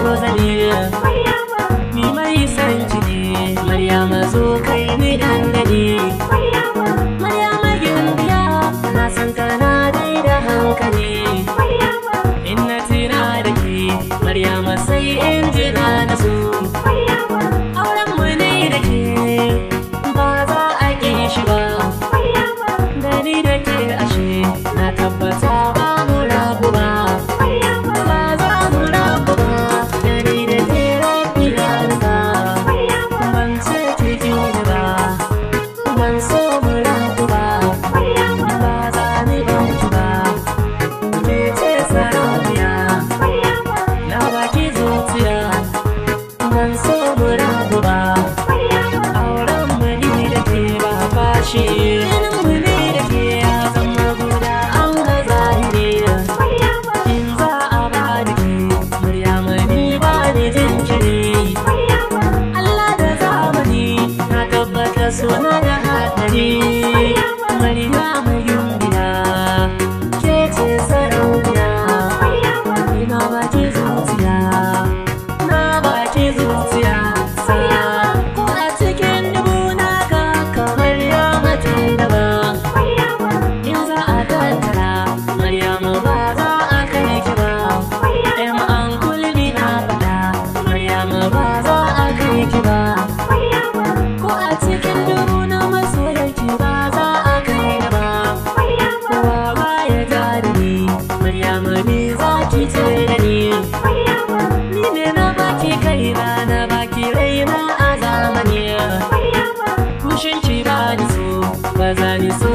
tozali. Ni mai san ki ne, Maryama zo kai ni dandali. Maryama gimbiya, na san kana dai da hankali. In na tuna da ke, Maryama sai in ji na nasu. Auren mu ne da ke, ba za a ƙi shi ba. Da ni da ke ashe, na tabbata ba mu rabu ba. Ba za mu rabu ba, da ni da ke rabi ya rufa. Ban ce ki ji ni ba, ban so mu rabu ba. Ba za ni ɗauki ba, ke ce sarauniya. Na baki zuciya, ban so mu rabu ba. Auren mu ni da ke ba fashi. Jinin mu ne da ke ya zama guda an ga zahiri. In za a ba da ke, Maryama ni ba ni jinkiri. Allah da zamani na tabbata suna da haɗari. Maryama gimbiya, ke ce sarauniya. Ina baki zuciya, na baki zuciya. Ko a cikin dubu na ga kamar ya mace daban. In za a tattara, Maryamu ba za a kai ki ba. ‘Yan an kulmi na faɗa, Maryamu ba za a kai ki ba. Ko a cikin dubu na masoyanki ba za a kai ni ba. Kowa ba ya ja da ni, Maryamu ni za ki ce da ni. Ni ne na baki kaina, na baki raina a zamani. Kushin ki ba ni so, ba za ni so.